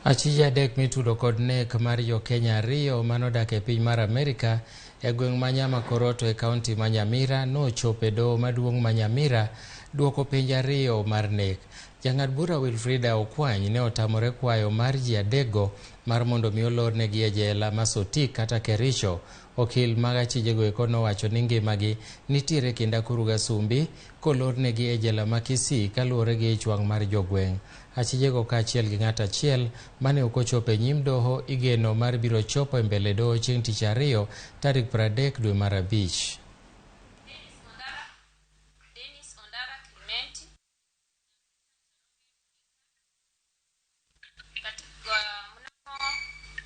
Achije adek mitudo kod nek mar jo-Kenya ariyo manodak e piny mar Amerika e gweng' ma Nyamakoroto e kaunti ma Nyamira nochopo e doho maduong' ma Nyamira duoko penj ariyo mar nek. Jang'ad bura Wilfrida Okwany ne otamore kwayo mar ji adekgo mar mondo mi olornegi e jela ma Sotik kata Kericho. Okil mag achijego eko nowacho ni ngimagi nitiere kind akuru gasumbi kolornegi e jela ma Kisii kaluwore gi ich wang' mar jogweng'. Achijego kaachiel gi ng'at achiel mane ok ochopo e nyim doho igeno mar biro chopo e mbele doho chieng' tich ariyo tarik 30 dwe mar abich. Dennis Ondara Clementi katika mnamo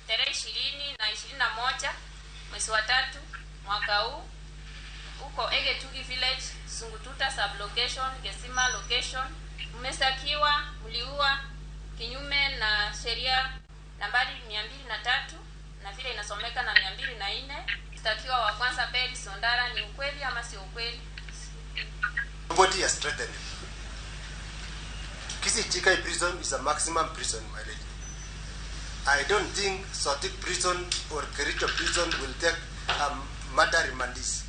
tarehe 20 na 21 mwezi wa tatu mwaka huu huko Egetugi Village, Sungututa sublocation, Gesima location, mmestakiwa mliua kinyume na sheria nambari 203 na vile inasomeka na 204. Mshtakiwa wa kwanza Belis Ondara, ni ukweli ama sio ukweli? Nobody has threatened him. Kisii GK prison is a maximum prison, my lady. I don't think Sotik prison or Kericho prison will take murder remandees.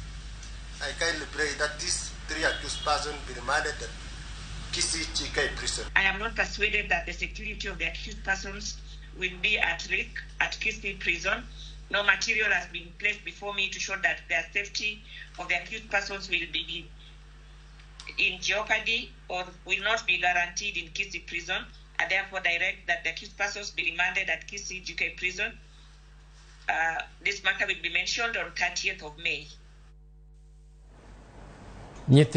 I kindly pray that these three accused persons be remanded at Kisii GK prison. I am not persuaded that the security of the accused persons will be at risk at Kisii prison. No material has been placed before me to show that their safety of the accused persons will be in jeopardy or will not be guaranteed in Kisii prison. I therefore direct that the accused persons be remanded at Kisii GK prison. This matter will be mentioned on 30th of May. Nyithind